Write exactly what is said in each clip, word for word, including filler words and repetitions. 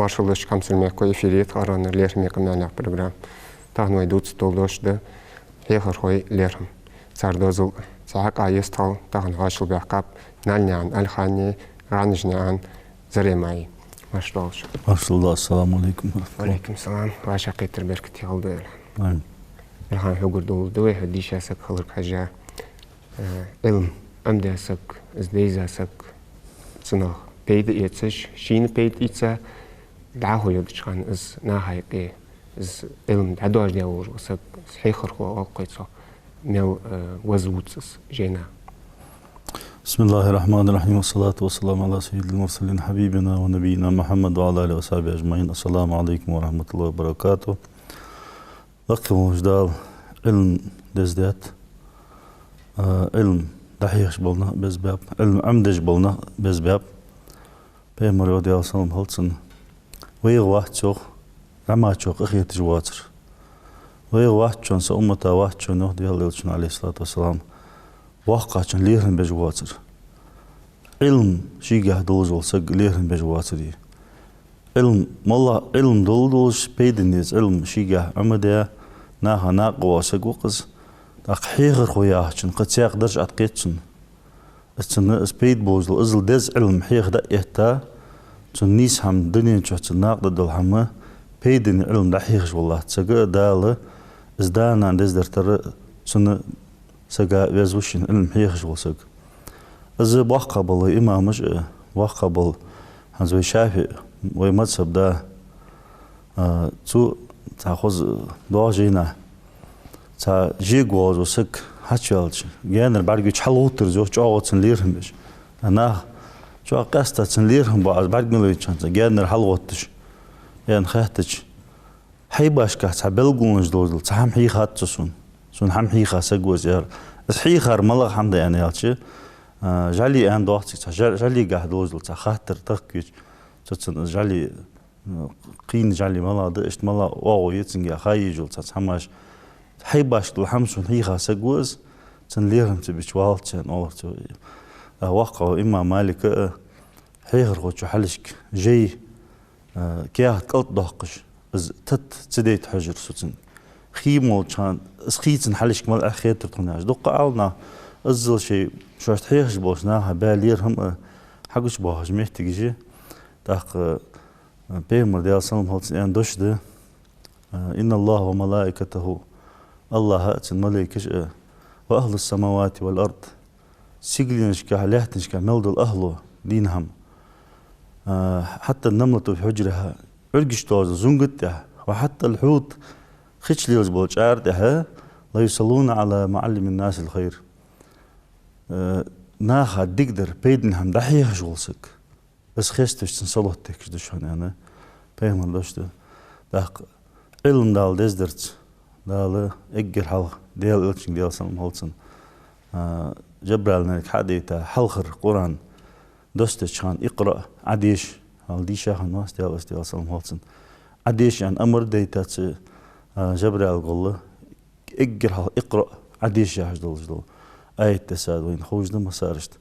Маршал да шуга, хьамсара мехкахой, эфире я тха араннар лерхӀаме къамаьл яха программа. Тахан вай дувца дола дош да хьехархой лерхӀам. Цар дозал цхьаькха а йистхила тахан хьоашалгӀа баьккхаб Наьлнаькъан Алхани, ГӀаьнажнаькъан Заремаи. Марша доалаш. Маршал да, ассаламу Ӏалайкум. Ва Ӏалайкум салам. ВӀашагӀкхетар беркате хилда. Амин. Алхан, хьогара довла да вай хьо дийша саг хиларга хьежжа. Э, Ӏилма Ӏомадаь саг, из дайза саг, цунах пайда эцаш, шийна пайда эца, дӀахо йодача хана из наха юкъе, из Ӏилма дӀадоаржадаь волаш вола саг, из хьехархо оал-кх вай цох, мел, э, веза вувц из жайна. بسم الله الرحمن الرحيم. والصلاة والسلام على سيد المرسلين حبيبنا ونبينا محمد وعلى آله وصحبه أجمعين. السلام عليكم ورحمة الله وبركاته. Лакха волча Дала Ӏилма дездаьд, а, Ӏилма дӀахьехаш бола нах безбаьб, Ӏилма Ӏомадеш бола нах безбаьб. Пайхамар йоах, Даьла салам хилда цунна: «ВайгӀа вац, йоах, зӀамагӀчох къахеташ воацар. ВайгӀа вац шоана, са уммата вац шоана, йоах Даьла Элчано, Ӏалайхи ссалату вассалам, воккхагӀчун лерхӀам беш воацар». Ӏилма шийгахьа долаш вола саг лерхӀам беш воацар. Ӏилма, моллагӀа Ӏилма долаш, пайдане из Ӏилма шийгахьа Ӏомадаь, наха накъавола саг ва-кх из. ТӀаккха хьехархо яхачун кхы цхьаккха дарж Ӏаткхет цунна. Из цунна из пайда болаш дола, иззал деза Ӏилма хьеха дӀаэтта, цунна нийса хӀама дунен чу цунна накъадаргдола хӀама, пайдане Ӏилма дӀахьехаш вола латта саг а Дала, из да-нана дездар тара цунна сага веза ва шийна Ӏилма хьехаш вола саг. Из боккхагӀа бола вай имамаш а, боккхагӀа бола хӀанз вай ШафиӀ, вай мазхӀаба да, а, цо цхьа хоза доагӀа жайна, цхьа жега воагӀаш вола саг хьачуваьлча, гаьнара бӀаргавайча хьалгӀоттар из, йоах, чӀоагӀа цунна лерхӀам беш. А нах чӀоагӀа къаьстта цунна лерхӀам бу, из бӀарга мел вайча хана цунна гаьнара хьалгӀотташ, аьнна хаьттача, хьайбашка цхьа белгалонаш долаш дола цхьа хӀама хьийхад цо сона. Сона хӀама хьийха саг ва из, аьлар. Из хьийхар малагӀа хӀама да аьнна аьлча, а, жӀали аьнна доагӀа цига, цхьа жӀа-, жӀалигахьа долаш дола цхьа хаттар тахка вайча, цо цунна из жӀали, а, кхийна жӀали малагӀа да, иштта малагӀа оагӀув я цунга ха еш йола цхьацца хӀамаш. Хьайбашка дола хӀама сона хьийха саг ва из, цунна лерхӀам ца бича валац аьнна оалар цо. А воккхагӀа имам Малика а хьехархочо хьалхашка жай, а, каьхат кӀалтӀадоаккхаш, из тата ца дайта хьожар со цунга. Хий молча хана, из хий цунна хьалхашка мала Ӏехатар тхона яхаш. Дукха Ӏаламнах иззал шоай, шоашта хьехаш болча наха баь лерхӀам а хьагучабоахаш моттигаш я. ТӀаккха, а, Пайхамара, Даьла салам хилда цунна, аьнна дош да: «إن الله وملائكته», АллахӀ а, цун малейкаш а, «وأهل السماوات والأرض», сигаленашка, лаьттанашка мел дола ахӀло, дийна хӀама, а, «حتى النملة في حجرها», Ӏургаш дола зунгат тӀа, «وحتى الحوت», хи чу лелаш бола чӀара тӀа, «ليصلون على معلم الناس الخير». Э, наха дикадар, пайдане хӀама дӀахьехаш вола саг, из хесташ цунна салот дехкаш да шоана, аьнна, Пайхамара дош да. ТӀаккха Ӏилма Дала дездарца, Дала эггара хьалха Даьла Элчанга, Даьла салам хилда цунна, а, Жабраил малейк хьа а дайта, хьалхара Къуръан доссадеча хана «اقرأ», Ӏодеша, хьал дийша хиннавац Даьла Элча, Даьла салам хилда цунна, Ӏодеша аьнна амар дайта цу, а, Жабраила гӀолла, эггара хьалха «اقرأ», Ӏодеша яхаш долаш дола аят дессад вайна, ховш да массарашта.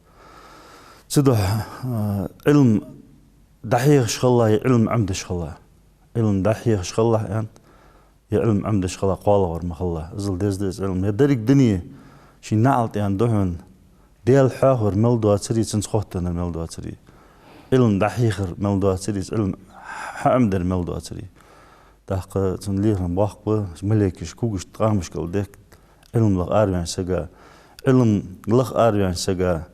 Цудухьа, а, Ӏилма дӀахьехаш хилалахь е Ӏилма Ӏомадеш хилалахь. Ӏилма дӀахьехаш хилалахь аьнна, е Ӏилма Ӏомадеш хилалахь кхоалагӀвар ма хилалахь. Иззал деза да из Ӏилма. Е деррига дуне ший наӀалт аьнна да хьона, Даьла хьоахавар мел доацари, цунца хоттаденар мел доацари, Ӏилма дӀахьехар мел доацари, из Ӏилма хьаӀомадар мел доацари. ТӀаккха цунна лерхӀам боккха ба, малейкаш когашта, къамашкара дехк Ӏилма лаха араваьннача сага, Ӏилма лаха араваьннача сага,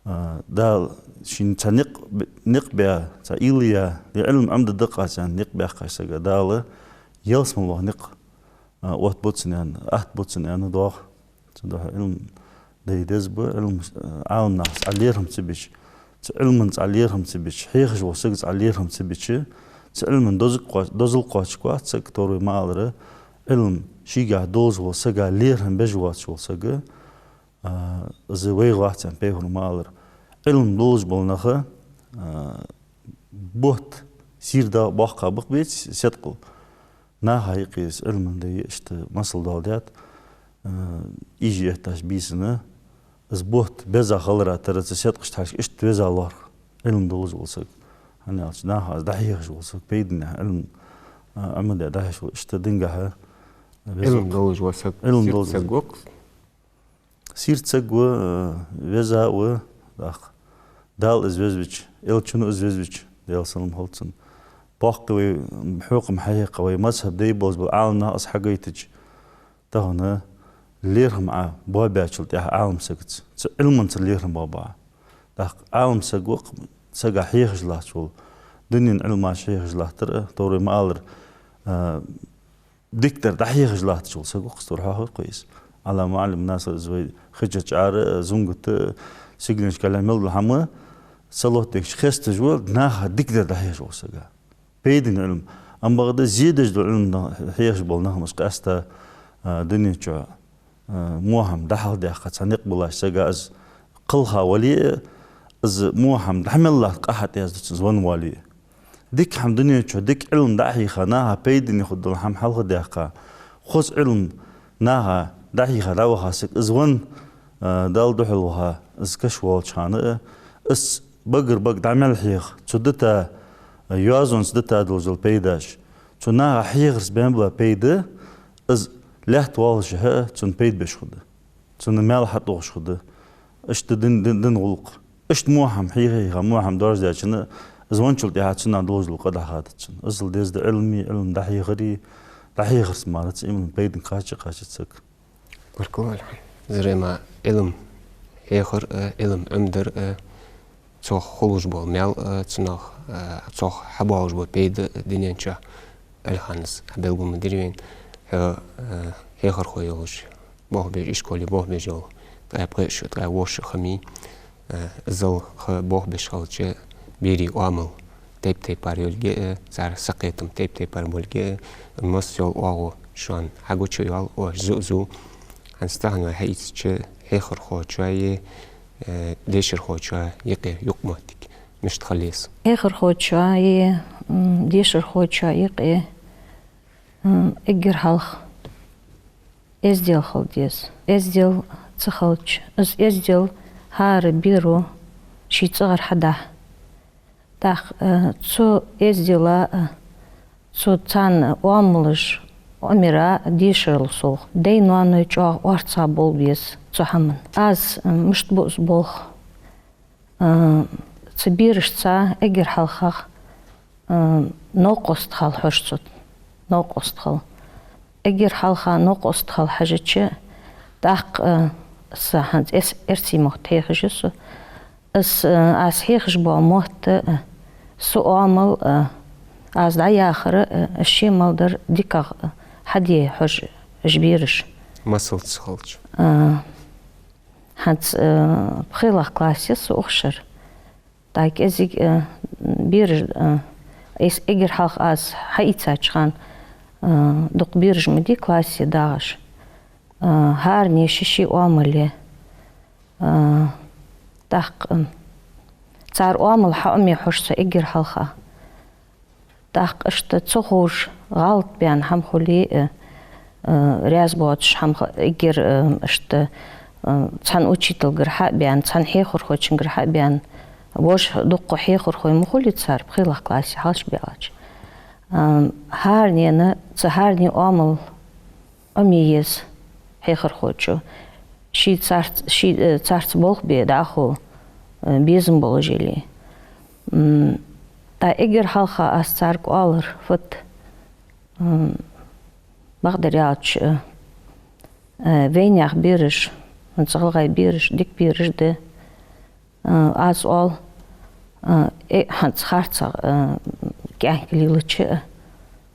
а, Дала шийна цхьа никъ, никъ баь, цхьа уйла яь, е Ӏилма Ӏомадергда-кх аз аьнна никъ баьккхача сага Дала ялсмале ваха никъ, а, оттабу цунна аьнна, атта бу цунна аьнна доагӀа. Цудухьа Ӏилма дай деза ба, Ӏилма, а, Ӏаламнаха цхьа лерхӀам ца бича, цу Ӏилманна цхьа лерхӀам ца бича, хьехаш волча сага цхьа лерхӀам ца бича, цу Ӏилманна дозал кхоач-, дозал кхоачаргвац саг, товр вай ма аллара, Ӏилма шийгахьа долаш волча сага лерхӀам беш воацаш вола саг, а, из вайгӀа вац аьнна Пайхамара ма аллара. Ӏилма долаш бола нах, а, бутт сийрда боккха ба-кх, беций, седкъал. Наха юкъе из Ӏилман дай иштта масал доаладаьд, а, ийжа эттача бийсанна, из бутт беза хилара тара цу седкъашта хьалхашка иштта веза лоархӀ Ӏилма долаш вола саг. ХӀана аьлча наха аз дӀахьехаш вола саг, пайдане Ӏилма, а, Ӏомаде дӀахьехаш вола, иштта динагахьа веза Ӏилма долаш вола саг, Ӏилма долаш саг вола саг. Сийрда саг ва, а, веза ва, тӀаккха Дала из везавича, Элчано из везавича, Даьла салам хилда цунна. Боккхий вай хьехам хьахьекха, вай мазхӀаб дай болаш бола Ӏаламнах из хьагойтача, тахан лерхӀам Ӏа боабаьчул тӀехьа Ӏалам сагаца, цу Ӏилманца лерхӀам боабу Ӏа. ТӀаккха Ӏалам саг ва-кх, сага хьехаш латташ вола, дунен Ӏилмаш хьехаш латтар а, товрай ма аллара, а, дикадар дӀахьехаш латташ вола саг ва-кх, товр хьоахавир-кх вай из. Ӏалама Ӏалим Насар из вай Хиджача Ӏара а, Зунгата а, Сиглен-Шкале мел дола хӀама, салот дехкаш хесташ ва, наха дикадар дӀахьехаш вола сага. Пайдане Ӏилма. Ам бакъда зе деш дола Ӏилма хьехаш бола нах мишта къаьста, а, дунен чу, а, во хӀама дӀахьалхадаьккха цхьа никъ болаш сага, из кхелха вале а, из во хӀама дӀа мел латт къа хьатӀаязду цунна, из венна вале а. Дика хӀама дунен чу, дика Ӏилма дӀахьийха, наха пайдане хургдола хӀама хьалхадаьккха, хоза Ӏилма наха дӀахьийха дӀаваха саг, из венна, а, Далла духьал ваха, из каша волча хана а, из багара бага дӀа мел хьеха, цу дита, йоазонца дита долаш дола пайдаш, цу наха хьехарца баьнна бола пайда, из лаьтта воллашехь а цунна пайда беш хургда, цунна маьл хьатӀадоагӀаш хургда. Иштта дин, дин, дина гӀулакх. Иштта во хӀама хьеха, хьеха, во хӀама доаржадаьчоа, из венначул тӀехьа цунах долаш дола къа дӀахадац цунна. Иззал деза да Ӏилма, Ӏилма дӀахьехар, дӀахьехарца мара цу Ӏилман пайдане кхача а кхачац саг. Баркал, Ӏалихан. Зрема Ӏилма хьехар а, Ӏилма Ӏомадар а, цох хулаш бола маьл а, цунах, а, цох хьабоалаш бола пайда а дунен чу, Ӏалихана из хьабелгалдаьд вайна. Хьо, а, хьехархо йолаш, болх беш, ишколе болх беш йола ткъаь пхи шу, ткъаь ворхӀ шу ха ма йий. Э, иззал хьо болх беш хилча, берий оамал тайп-тайпара йолга а, цар сакхетам тайп-тайпара болга а, масса йола оагӀув шоана хьагучайоал оаш зу-зу. ХӀанз тахан вай хьаийцача хьехархочои, э, дешархочои юкъе юкъмоттиг мишта хила еза? Хьехархочои, м, дешархочои юкъе, м, эггара хьалха эздел хила деза. Эздел ца хилча, из эздел хӀара беро ший цӀагӀара хьадахь. ТӀаккха, э, цу эздела, э, цу царна оамалаш, Ӏомара, дешарал совгӀа, даьй-ноаной чӀоагӀа орцагӀа болх бе беза цу хӀаман. Аз, э, мишта бу из болх? А, цу берашца эггара хьалха, а, новкъост хила хьож цу тӀа. Новкъост хила. Эггара хьалха новкъост хила хьежача, тӀаккха, а, са хӀанз эс-, эрсий мотт хьехаш я со. Аз, а, аз хьехаш бола мотт, а, са оамал, а, аз дӀаяхар, а, ший мел дар дикагӀа, а, хьаде хьож уж бераш. Масалца хилча? А, хӀанз, а, пхелагӀа классе со ухаш яр. ТӀаккха кӀезига, э, бераш, э, эс-, эггара хьалха аз хьаийцача хана, э, дукха бераш ма дий классе дагӀаш. Э, хӀаране ший-ший оамал я. Э, тӀаккха, э, цар оамал хьаӀомае хьож со эггара хьалха. ТӀаккха иштта ца ховш, гӀалат баьнна хӀама хуле а, э, раьза боацаш хӀама ха-, эггара, э, иштта, э, цхьан учителагара хьа а баьнна, цхьан хьехархочунгара хьа а баьнна, вож дукха хьехархой ма хулий цар, пхелагӀа классе хьалхашка баьлча. Э, хӀаранена, цу хӀаранен оамал Ӏомае еза хьехархочо. Ший царц-, ший, э, царца болх бе дӀахо, э, безам болаш яле. М, тӀа эггара хьалха аз царга оалар фуд, м, бакъдар аьлча, э, э, вайнаьха бераш, хӀанз гӀалгӀай бераш, дика бераш да. Э, аз оал, э, э, хӀанз харцагӀа, э, кӀаьнк лелача,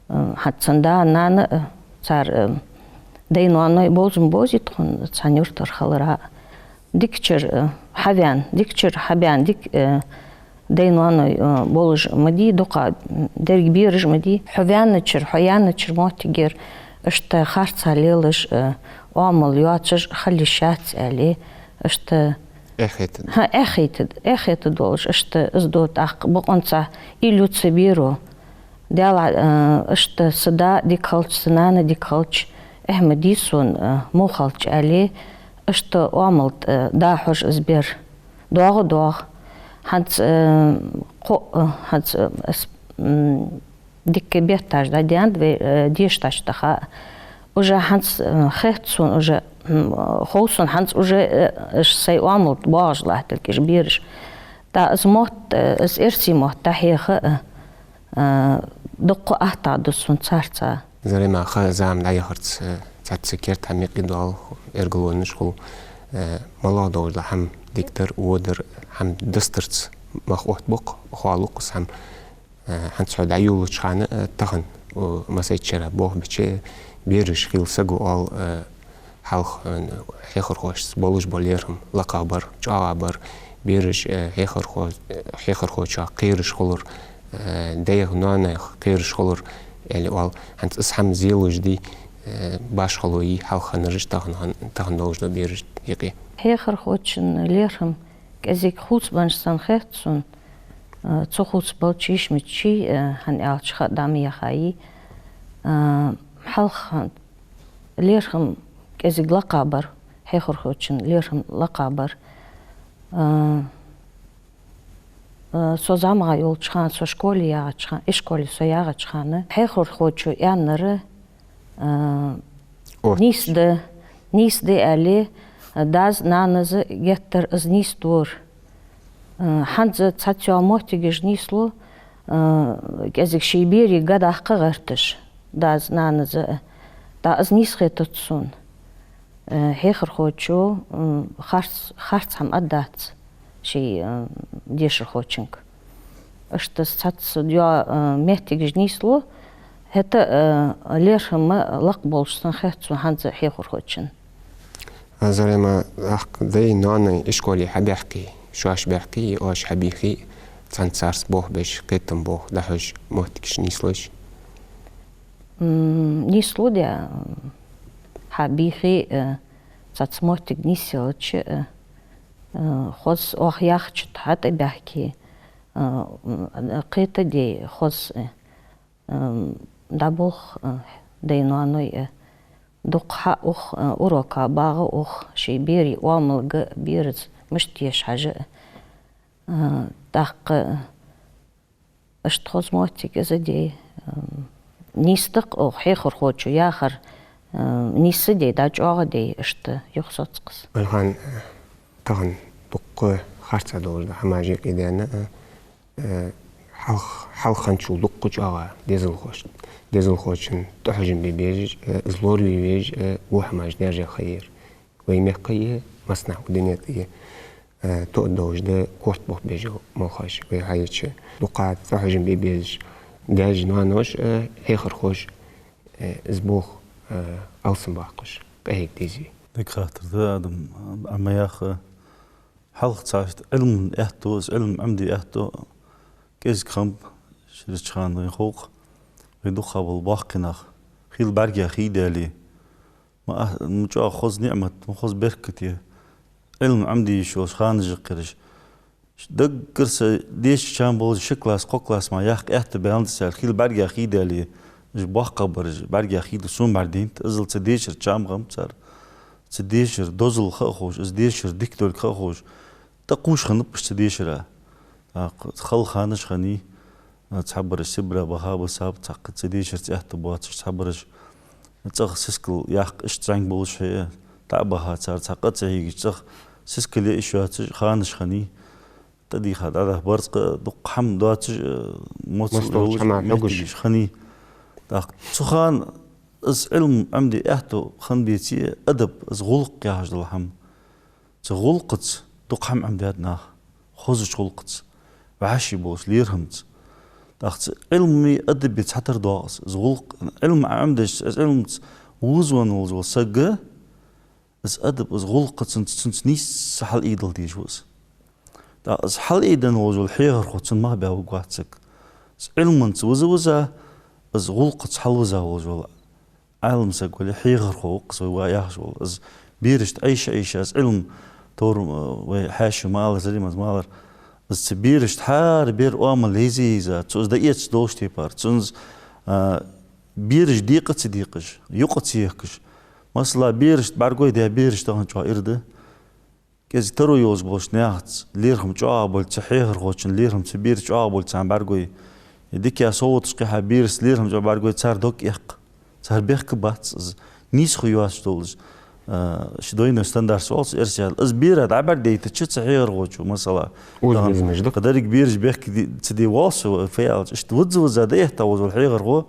э, хӀанз цун да-нана, э, цар, э, даьй-ноаной бовзам бовзийт тхона цхьан юртара хилара. Дикачара, э, хьаваьнна, дикачара хьабаьнна, дика, э, даьй-ноаной, э, болаш ма дий, дукха, м, деррига бераш ма дий. Хьо ваьнначара, хьо яьнначара моттигера, иштта харцахьа лелаш, э, оамал йоацаш хила йиш яц аьле, иштта Эхь хетад. ХӀа, эхь хетад, эхь хетад волаш, иштта из ду тӀаккха бокъонца уйла ю цу беро. Даьла, э, иштта са да дика хилча, са нана дика хилча, эхь ма дий сона, э, во хилча аьле, иштта оамал тӀа, э, да хьож из бер. ДоагӀа, доагӀа. ХӀанз, э, кхо-, э, хӀанз, э, ас, м, дикка бетташ дӀадаьннад вай, э, дешаш даха. Уже хӀанз, э, хет сона уже, м, хов сона хӀанз уже, э, уж сай оамал боагӀаш латталга уж бераш. ТӀаккха из мотт, э, из эрсий мотт дӀахьеха, э, э, дукха аттагӀа да сона царца. Зарема, ха зама дӀаяхарца, э, цхьацца керда хӀама юкъе доал, эргалонаш хул, э, малагӀа долаш да хӀама дикадар, водар, хӀама дустарца мах оттабу-кх, хоалу-кх из хӀама. Э, хӀанз хьо дӀайолалуча хана, э, тахан, о, массайчара болх бича, бераш хила саг ва оал, э, хьалха, э, хьехархошца болаш бола лерхӀам лакхагӀа бар, чӀоагӀа бар, бераш, э, хьехархо-, э, хьехархочоа кхераш хулар, э, даьх, ноаноех кхераш хулар, аьле оал. ХӀанз из хӀама зелуш дий, э, башхало йий хьалха хиннараш тахан хин-, тахан долаш дола бераш юкъе? Хьехархочун лерхӀам кӀезига хувцабеннаб санна хет сона, э, ца хувцабелча йиш миччий, э, хӀана аьлча ха дӀа ма яхай. Э, хьалха лерхӀам кӀезига лакхагӀа бар, хьехархочун лерхӀам лакхагӀа бар. Э, э, со зӀамагӀа йолча хана, со школе ягӀача хана, ишколе со ягӀача хана, хьехархочо аьннар, э, От. Нийса да, нийса да аьле, дас-нанас геттара из нийсдора. Э, хӀанз цхьацца йола моттигаш нийслу, э, кӀезига ший берий га даккха гӀерташ, дас-нанас, э, тӀаккха из нийса хетац сона. Э, хьехархочо, м, харц, харц хӀама аргдац ший, э, дешархочунга. Иштта цхьацца йола, э, моттигаш нийслу, хӀаьта, э, лерхӀам лакха болаш санна хет сона хӀанз хьехархочун. Зарема, тӀаккха дай-ноаной ишколе хьабаьхкий, шоаш баьхкий, оаш хьабийхий, цхьана царца болх беш, кхетам болх дӀахьош, моттигаш нийслуш? М, нийслу де, хьабийхий, э, цхьацца моттиг нийсъелча, э, э, хоза оаха яхача тӀа хьатӀабаьхкий, э, м, кхетаде хоза, э, м, дӀаболх, э, дай-ноаной, э, дукха хьа ух, э, урока багӀа ух, ший берий оамалга, бераца мишта деша хьажа, э, тӀаккха, э, иштта хоза моттиг из а дий, э, нийса да-кх оаха хьехархочо яхар, э, нийса дий, дӀачӀоагӀа дий, иштта юхасоцкъас. Алхан, э, тахан дукха харцахьа долаш да хӀамаш юкъедаьнна, э, э, хьалх-, хьалха хинначул дукха чӀоагӀа дезалхош-, дезалхочун тӀахьожам бе безаш, э, из лораве везаш, э, во хӀамаш даьржа хайир. Вай мехка е, массанахьа дунен тӀа е, э, тоъал долаш да корта бохабеш йола молхаш, вай хьаийцача. Дукха тӀахьожам бе безаш даьш-ноанош, э, хьехархош, э, из болх, э, алсамбаккхаш, къахьега дезий? Дика хаттар да, Адам, Ӏа ма яхха, хьалха цхьа иштта Ӏилман аьттув, из Ӏилма Ӏомаде аьттув кӀезига хиннаб ширача хана, вайна хов-кх, вай дукха бола боккхий нах хила бӀарга хий даьле, ма а-, ма чӀоагӀа хоза ниӀмат, ма хоза беркате, Ӏилма Ӏомаде йиш йолаш ханаш я-кх ераш. Даггара са дешара чам болаш ши класс, кхо класс мара яккха аьттув баьннаб цар, хила бӀарга хий даьле, уж боккхагӀа бараш, бӀарга хий да сона бӀаргадайнад, иззал цу дешара чам хиннаб цар, цу дешара дозал ха а ховш, из дешар дика долга ха а ховш, тӀакхувш хиннаб уж цу дешара. ТӀаккха хала ханаш хиннай, цхьабараш Сибре баха бисаб, цхьаккха цу дешарца аьттув боацаш, цхьабараш цӀагӀа сискал яккха иштта зӀамига болаш хье, тӀа а баха цар, цхьа къа ца хьегаш, цӀагӀа сискал е йиш йоацаш ханаш хиннай. ТӀадийха дӀадаха барзкъа дукха хӀама доацаш, э, моцал Моцал йолаш хӀама хьогаш. Моттигаш хиннай. ТӀаккха цу хана из Ӏилма Ӏомаде аьттув хинна беце а, адаб, из гӀулакх яхаш дола хӀама. Цу гӀулакхаца дукха хӀама Ӏомадаьд наха, хозача гӀулакхаца, вӀаший болаш, лерхӀамца. ТӀаккха цу Ӏилмеи адабеи цхьатара доагӀа из, из гӀулакх, Ӏилма Ӏомадеш, из Ӏилмаца вузавенна волаш вола саг, из адаб, из гӀулакх цунца, цунца нийсса хьалъайдала дезаш ва из. ТӀаккха из хьалъайденна волаш вола хьехархо цунна мах баь варгвац саг. Из Ӏилманца виза-виза, из гӀулакхаца хьалвиза волаш вола Ӏалам саг вале, хьехархо ва-кх из вай ва яхаш вола. Из берашта Ӏайша-Ӏайша, из Ӏилма товр, э, вай хьаьший ма аллара, Заремас ма аллара, из цу берашта хӀара бер оамал лайзе-лайза, цо из дӀаэца долча тайпара, цунца, а, бераш декъа ца декъаш, юкъа ца ехкаш. Масала, берашта бӀаргагой даь бераш тахан чӀоагӀа ира да. кӀезига таро йолаш болча наьхаца лерхӀам чӀоагӀа болча, цу хьехархочун лерхӀам, цу бера чӀоагӀа болча царна бӀаргагой. Дика совгӀаташ кхихьа, берашца лерхӀам чӀоагӀа бӀаргагой, цар дог эккх. Цар бехк бац из. Нийсхо йоацаш долаш, а, ши двойной стандарт оал цох эрсий аьлча. Из бера дӀабӀаргадайтача цу хьехархочо, масала. Узбезмаш да. Кхы деррига бераш бехк ди-, ца де воал со, фу аьлча, иштта визза-визза дӀаэтта вола хьехархо,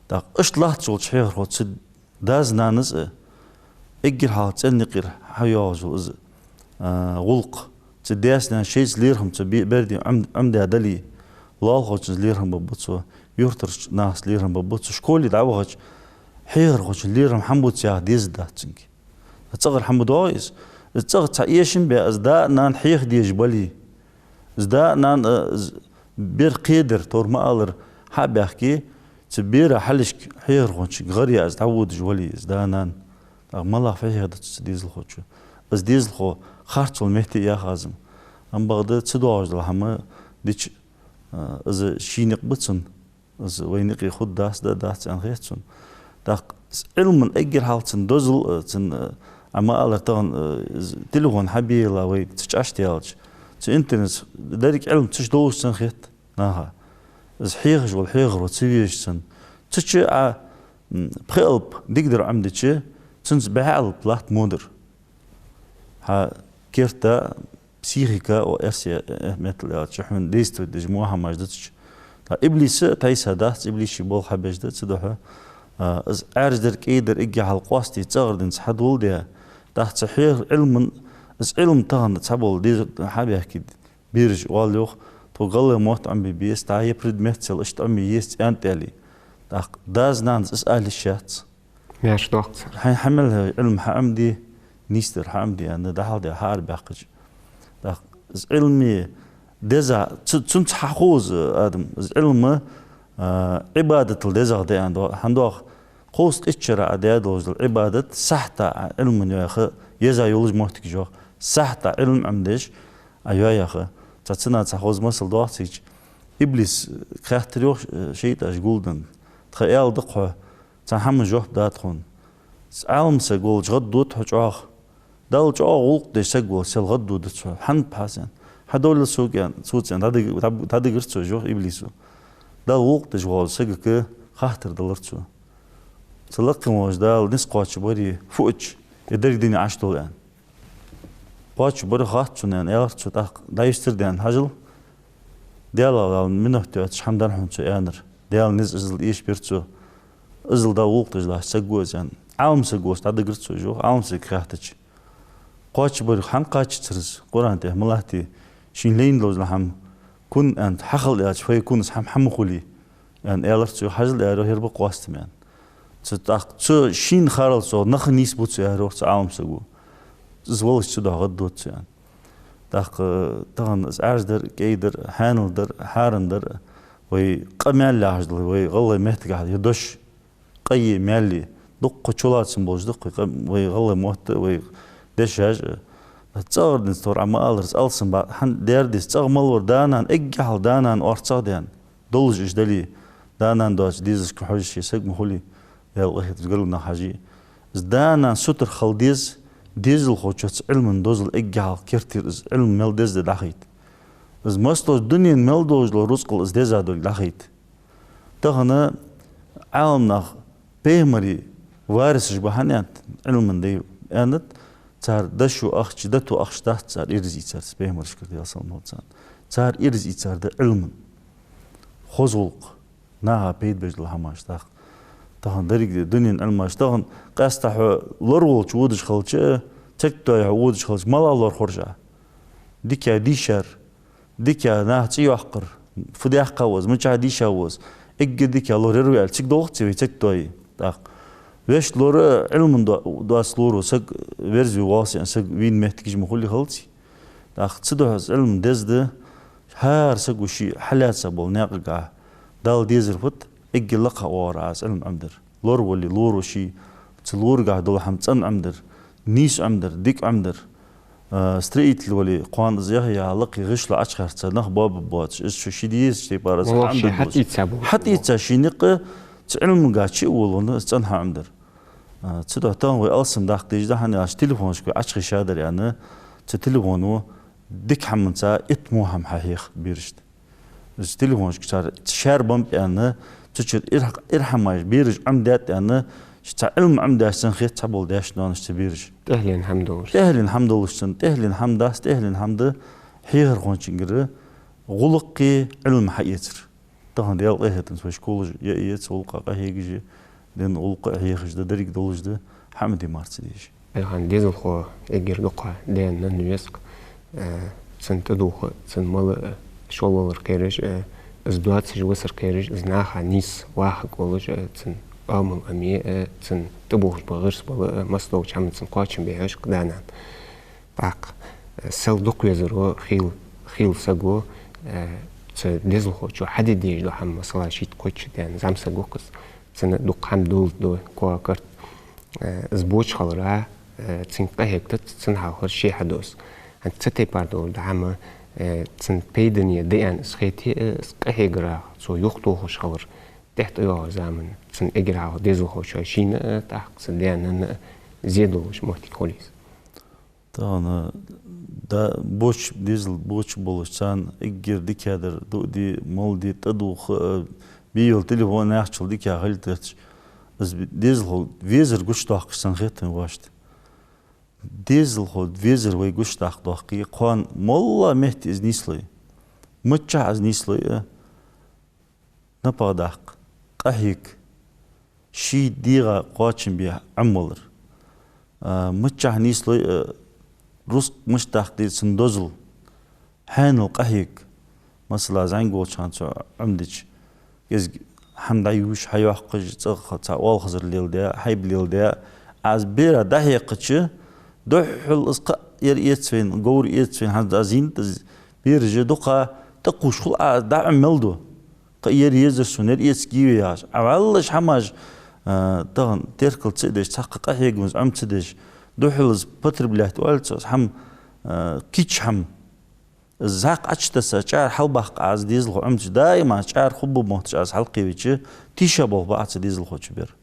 тӀаккха иштта латташ волча хьехархочо цу дас-нанас а эггара хьалха цӀен юкъера хьайоагӀаш йола из, а, гӀулакх. Цу даьца-наьнаца шоайца лерхӀам цу бе-, берда Ӏом-, Ӏомадаь дале, лоалахочунца лерхӀам бергба цо, юртарча нахаца лерхӀам бергба цо, школе дӀавахача хьехархочун лерхӀам хӀана бац яха дезаргдац цунга. ЦӀагӀара хӀана ба доагӀа из? Из цӀагӀа цхьа эшам бе, из да-нана хьеха дезаш бале, из да-нана, э, из бер кхедар, тховра ма аллара, хьа а баьхке, цу бера хьалхашка хьехархочунга гӀар яь из дӀаводаш вале из да-нана, тӀаккха малагӀа фу хьехадац цу дезалхочо? Из дезалхо харцвала метте яха аз-м. Ам бакъда ца доагӀаш дола хӀама дича, а, из ший никъ ба цун, из вай никъе хургдац, да, дац аьнна хет сона. ТӀаккха из Ӏилман эггара хьалха цун дозал, а, цун, а, Ӏа ма аллара тахан, а, из телефон хьабийлла вай цу чӀашта яьлча, цу интернетаца деррига Ӏилма цу чу долаш санна хет наха. Из хьехаш вола хьехаро ца везаш санна. Цу чу Ӏа, м, пхи алап дикадар Ӏомадича, цунца бӀаь алап латт водар. Хьа керта психика, о, эрсий, э, меттала аьлча, хьона действовать деш мо хӀамаш да цу чу. ТӀаккха иблис тайса дац, иблис ший болх хьабеш да цудухьа. А, из Ӏаьржа дар, кӀай дар эггара хьалха къоастаде, цӀагӀара денз хьадоладе. ТӀаккха цу хьехар Ӏилман, из Ӏилма тахан цхьабола дезар хьабаьхке, бераш оал йоах, тхо гӀалгӀай мотт Ӏомабе беза, тӀаккха е предмет сел иштта Ӏомабе езац аьнна тӀа аьле. ТӀаккха дас-нанас из ала йиш яц. Маьрша доахк цар. Хьай хьа мел хьай Ӏилма хьаӀомаде, нийсдар хьаӀомаде аьнна, дӀахьалде хьаарабаьккхача. ТӀаккха из Ӏилма деза, цу-, цунца хьахоза адам, из Ӏилма, а, Ӏибадатал дезагӀа да аьнна, хӀана доах, кховзткъеи итт шера Ӏа даь долаш дола Ӏибадат сахьата Ӏа Ӏилман йоаха, еза йолаш моттиг йоах, сахьата Ӏилма Ӏомадеш Ӏа йоаха. Цхьа цунах цхьа хоза масал доах цига. Иблис хаьттар йоах, э, шайтӀаша гулденна: «Тха аьла да-кх хьо, цхьа хӀаман жоп да тхона. Ӏаламсаг волча гӀаддода хьо чӀоагӀа. Далла чӀоагӀа гӀулакх деш саг вола сел гӀаддодац хьо. Хьан пхьасан? Хьадовлал сога», — аьнна, цо цӀен дӀадиг-, дӀа-, дӀадигаргдацар йоах иблисо. Далла гӀулакх деш волча сагага хаттар далар цо. Цу лакхе волча Дала низ кхоачаш барий фу аьлча, е деррига дуне Ӏаш дола аьнна. Кхоачаш барий хац цунна аьнна, аьлар цо, тӀаккха дӀаюстар даьнна хьажал. Даьла Дала минот йоацаш хӀама дар хьона цо аьннар. Даьла низ иззал эшабир цо. Иззал Далла гӀулакх деш латташ саг ва из аьнна. Ӏаламсаг волча дӀадигар цо йоах, Ӏаламсага хаьттача. Кхоачаш барий хӀана кхаччацар из? Къуръан тӀа ма латтий, шийна лайна долаш дола хӀама кун аьнна, хьахила аьлча, фу я кун из хӀама, хӀама хулий? Аьнна, аьлар цо, хьажал, аьлар, ер ба къоастам аьнна. Цу тӀаккха цу шийна харалца нах нийсбу цо, аьлар цу Ӏаламсаго. Из валаш цудухьа гӀаддода цо аьнна. ТӀаккха тахан из Ӏаьржа дар, кӀай дар, хьаьнал дар, хьарам дар, вай къа маьл яхаш дола, вай гӀалгӀай меттагахьа я дош, къа е маьл е, дукха чулоацам болаш да-кх вай къа-, вай гӀалгӀай мотт а, вай дешаш а. ЦӀагӀара денз тховра Ӏа ма аллара, из алсам ба, хӀана дер деза, цӀагӀа мел вар да-нана, эггара хьалха да-нана орцагӀа даьнна. Долаш иштта дале, да-нана доацача дезалашка хьожаш саг ма хулий, Даьла къахетамца гаргара нах хьажий. Из да-нана сутара хила деза, дезалхочоа цу Ӏилман дозал эггара хьалха кертера из Ӏилма мел деза да дӀахайта. Из массадолча дунен мел долаш дола рузкъал из деза долга дӀахайта. Тахан Ӏаламнах пайхамарий варисаш ба хӀана аьннад, Ӏилман дай аьннад, цар дошо ахча, дото ахча дац цар ираз ийцар, пайхамарашкара, Даьла салам хилда царна. Цар ираз ийцар да Ӏилман. Хоза гӀулакх, наха пайда беш дола хӀамаш, тӀаккха. Тахан деррига дунен Ӏилмаш, тахан къаьстта хьо лораволча водаш хилча, цергтоае хьо водаш хилча, малагӀа лораву хьо? Дика дийшар, дика наха цӀи йоаккхар, фу даьккха ва из, мичахьа дийша ва из, эггара дика лораяр ва аьле, цига доагӀац вай цергтоае. ТӀаккха вешта лора, Ӏилман до-, доаца лора, саг верзаве воалл со аьнна, саг вийна моттигаш ма хулий хилац. ТӀаккха цудухьа из Ӏилма деза да, хӀара саго ший хьалаьца бола наькъагахьа Далла дезар фуд, эггара лакхагӀа оагӀора Ӏа из Ӏилма Ӏомадар. Лоравале, лоро ший, цу лорагахьа дола хӀама цӀена Ӏомадар, нийса Ӏомадар, дика Ӏомадар. А, строитель вале, кхоана из яха яха лакхе гӀишло Ӏочухаьрца, нах боабергбоацаш, из шо ший дезача тайпара из хӀама дергдолаш. ХьатӀаийца бола. ХьатӀаийца ший никъ цу Ӏилмагахьа чу а волавенна, из цӀена хӀама Ӏомадар. А, цудухьа тахан вай алсам даккха дезаш да, хӀана аьлча телефонашка вай Ӏочухаьча дар аьнна, Цу телефоно дика хӀаманца итт во хӀама хьахьех берашта. Из телефонашка цар шаьра бамп аьнна, цу чура ир-, ир хӀамаш бераш Ӏомадаьд аьнна, ш-, цхьа Ӏилма Ӏомадеш санна хет цхьабола даьш-ноанаш цу бераша. ТӀехьленна хӀама долаш. ТӀехьленна хӀама долаш санна, тӀехьленна хӀама дац, тӀехьленна хӀама да хьехархочунгара гӀулакхи Ӏилма хьаэцар. Тахан Даьла къахетамца вай школаш я эца, гӀулакха къахьегаш я, дин гӀулакха хьехаш да, деррига долаш да, хӀама де мара ца дезаш. Айхан дезалхо эггара дукха даьна веза-кх, э, цун тӀадувха, цун мала, э, шолвалар кхераш, э, из доацаш висар кхераш, из наха нийса вахаргволаш, э, цун оамал аме, э, цун тӀабувхаш ба гӀирс бала, э, массадолча хӀаман цун кхоачам бе хьожаш-кх да-нана. ТӀаккха, э, сел дукха везаро, хийла, хийла саго, э, цу дезалхочо хьаде дезаш дола хӀама, масала, шийтта-кхойтта шу даьнна зӀамсаг ва-кх из. Цунна дукха хӀама дулларгда, коа, карт. Э, из боча хилара, э, цунга къахьегийтац, цун хьалхара ше хьадоз. ХӀанз цу тайпара долаш дола хӀама, э, цун пайдане да аьнна из хете а, из къахьегарах цо юхатохаш хилар, тӀехьа тӀайоагӀача заман цун эггара хьалха дезалхочоа шийна а, тӀаккха цу даь-наьна а зе долаш моттиг хул из. Тахан, да, боча, дезал боча болаш, царна эггара дикадар, дуа де, мала де, тӀадувха, э, бе йола телефон яхачул дикагӀа хилийтац. Из дезалхо везар гучадоаккхаш санна хет вайна вешта. Дезалхо везар вай гучадаккха доаккхий, кхоана моллагӀа метте из нийслой. Миччахьа из нийслой, э, напагӀа даккха, къахьега, ший дегӀа кхоачам бе Ӏомавалар. А, миччахьа нийслой, а, рузкъа мишта даккха деза цун дозал, хьаьнал къахьега. Масала, зӀамига волча хана цо Ӏомадича, кӀезига хӀама дӀаювш, хьайоаккхаш, цӀагӀа цхьа оалхазар леладаь, хьайба леладаь, из бера дӀахьекхача, духхьал из кхы а ер эца вайна, говр эца вайна, хӀанз из зийнад, из бераш дукха тӀакхувш хул, из дӀаӀомаваьлду. Кхы ер езар сона, ер эца гӀийве яхаш. Ӏа вӀалла уж хӀамаш, а, тахан теркал ца деш, цхьаккха къахьегамца Ӏома ца деш, духхьал из потреблять оал цо, из хӀама, а, кийча хӀама. Из зӀамига Ӏочутесса, чӀара хьалбаккха Ӏа из дезалхо Ӏомавеча, даим из чӀара хургба мотташ Ӏа из хьалкхевича, тийшаболх ба Ӏа цу дезалхочун бер.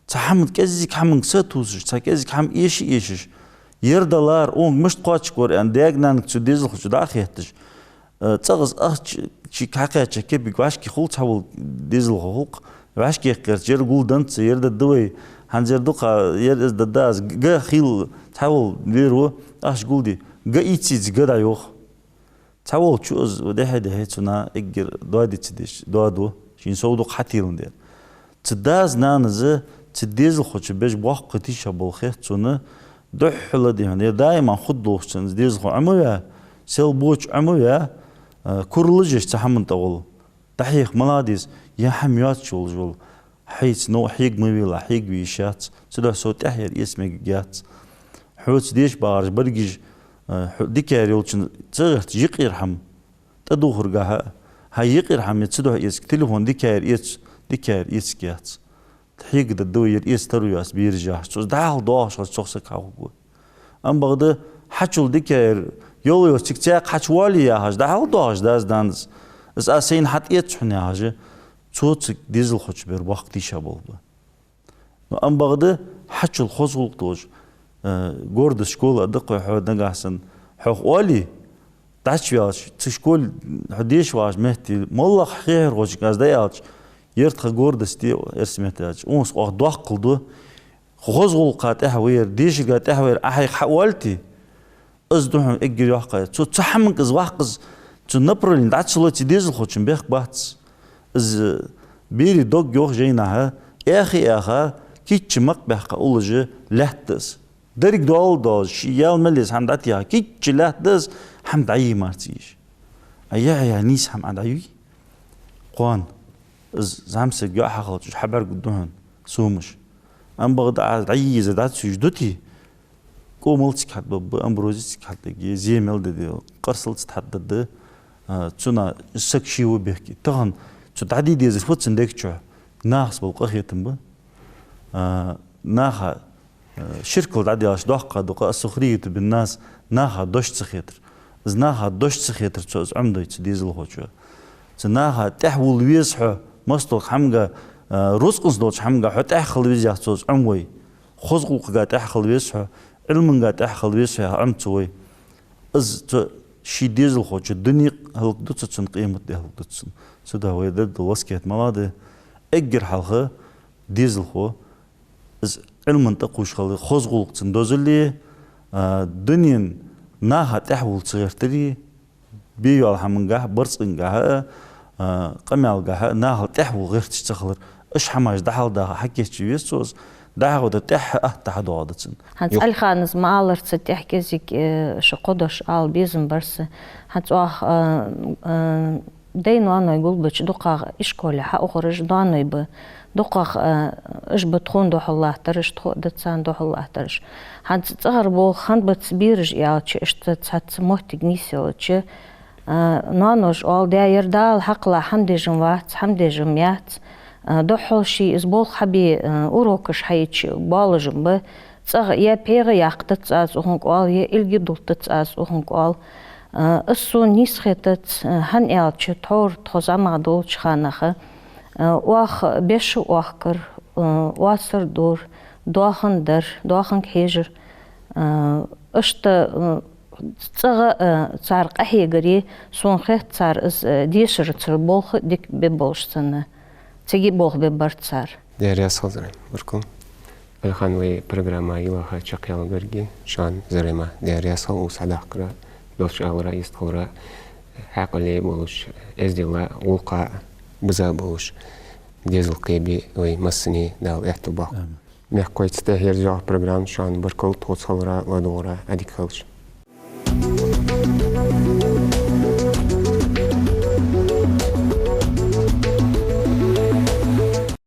Цхьа хӀама, кӀеззига хӀаманга сатувсаш, цхьа кӀеззига хӀама эша-эшаш, ер далар, укхунга мишта кхоачаргвар аьнна, даьга-нанга, цу дезалхочоа дӀа а хетташ, э, цӀагӀа из ахча чу хьакхаьчача кепиг вӀашка хул цхьавола дезалхо хул-кх, вӀашка кхерча, ер гулденнад са, ер дергда вай, хӀанз ер дукха, ер из дергда аз, га хийла цхьавола вер ва, ахча гулде, га ийца-ийца га дӀайоах. Цхьаволчо из дехьа-дехьа цунна эггара доаде ца дезаш доаду, шийна сов дукха хьателандаь. Цу дас-нанас цу дезалхочун беш боккха тийшаболх хет цунна, духхьал а дий хьона, ер даим хургдолаш цунна из дезалхо Ӏомаваь, сел боча Ӏомаваь, а, куралаш еш цу хӀаман тӀагӀолла. ДӀахьех, молодец, ер хӀама йоацаш волаш вола. Хьайца новкъа хьега ма велахь, хьега ве йиш яц, цудухьа сов тӀехьа ер эца мегаргьяц. Хьоца деша багӀараш берригаш, э, хьо дикаяр йолчунна ца гӀерташ, юкъера хӀама тӀадувхаргахьа, хьай юкъера хӀама е цудухьа эцарг, телефон дикаяр эц-, дикаяр эцаргьяц. Хьегаргда вай, ер эца тара йоаца бераш яхаш, цо из дӀахьалха доагӀаш хилча, цох саг хьахургва. Ам бакъда хьачул дикаяр йолайоаца цига цхьаькха хьачувоале яхаш, дӀахьалха доагӀаш дас-нанас, из аз сайна хьатӀаэц хьона яхаш, цо цу дезалхочун бер боккха тийшаболх ба. Но ам бакъда хьачул хоза гӀулакх долаш, э, гордость школы а да-кх вай, хьо нагахьа санна хьох оале, дӀачуваьлча, цу школе хьо деша вагӀача метте, моллагӀа хьехархочунга аз дӀааьлча, ер тха гордость я, эрсий меттала аьлча, унс оаха доккхал ду, хоза гӀулакха тӀехьа вар, дешарга тӀехьа вар Ӏа хьайх хьаоалийте, из да хьона эггара йоккха. Цу, цу хӀаманга из ваккха, из цу направлене дӀа ца лой, цу дезалхочун бехк бац. Из, э, берий дог йоах жайнаха, эхи-эха, кийча мукъа баьккха уллаш лаьтта да из. Деррига доал-доалаш, ший ял мел еза хӀама дӀатеха, кийча лаьтта да из, хӀама дӀае мара ца езаш. А яхьа нийса хӀама Ӏа дӀаюй? Кхоана из зӀамсаг йоӀ хьахилча, уж хьабӀаргагургда хьона сомаш. Ам бакъда Ӏа дӀае езар дӀа ца юйш дите, кӀомал цига хьатӀабаргба, амбрози цига хьатӀадаргья, зе мел дергда, къарсал цига хьатӀадаргда, а, цунах саг ше ва бехке. Тахан цо дӀаде дезар фу цун дег чу? Нахаца бола къахетам ба. А, наха, а, ширкал дӀаделаш доккха дукха, السخرية بالناس, наха дош ца хетар. Из наха дош ца хетар цо из Ӏомадой цу дезалхочоа. Цу наха тӀехьа вала веза хьо, массадолча хӀамага, а, рузкъанца долча хӀамага хьо тӀехьа хила веза яхаш цо из Ӏомавой. Хоза гӀулакхага тӀехьа хила веза хьо, Ӏилманга тӀехьа хила веза хьо яхаш Ӏомавой. Из цу ший дезалхочун дуне хӀалакдоац цун, къематди хӀалакдоац цун. Цудухьа вай дергда васкет малагӀа да, эггара хьалха дезалхо, из Ӏилман тӀакхувш хилар, хоза гӀулакх цун дозале, а, дунен наха тӀехьавала ца гӀертаре, бе йола хӀамангахьа, барзкъангахьа, а, къамаьлагахьа нахал тӀехьавала гӀерташ ца хилар. Уж хӀамаш дӀахьалдаха хьакийчъе веза цо из, дӀахьо да тӀехьа атта хьадоагӀа да цун. ХӀанз Ӏалихана из ма аллара, цу тӀехьа кӀезига, э, шо кхо дош ала безам бар са. ХӀанз оаха, э, э, даьй-ноаной гулбеча дукхагӀа ишколе хьаухараш ноаной ба. ДукхагӀа, э, уж ба тхона духьал латтараш, тхо а да царна духьал латтараш. ХӀанз цӀагӀара болх хӀана бац бераш аьлча, иштта цхьацца моттиг нийсъелча, а, ноаноша оал: «Даь, ер Дала хьакхелла хӀама деш-м вац, хӀама деш-м яц». А, духхьал ший из болх хьабе, а, урокаш хьаеча, боалаш-м ба. ЦӀагӀа е пхьегӀа яккхийтац аз укхунга оал, е илги дулттац аз укхунга оал. А, из сона нийса хетац, а, хӀана аьлча, тхьовра тхо зӀамагӀа долча хана, а, оаха беш оахкар, а, оацар дора, доахан дар, доаханга хьежар. А, иштта, а, цӀагӀа, а, цар къахьегаре, сона хет, цар из, а, дешарца болх дика бе болаш санна. Цига болх бе бар цар. Даьла раьза хилва, Зарема. Баркал. Ӏалихан, вай программа йилаха чакхъяьлла гарга шоана, Зарема. Даьла раьза хилва укх сахьатагара, долча алара, йистхилара, хьаькъале болаш, эздела, гӀулакха биза болаш дезал кхебе вай массане Дала аьттув боаккхалба. Амин. Мехкахой, цу тӀехьа ерзаеш йола программа шоана. Баркал тхоца хилара, ладувгӀара, Ӏадика хилда шо.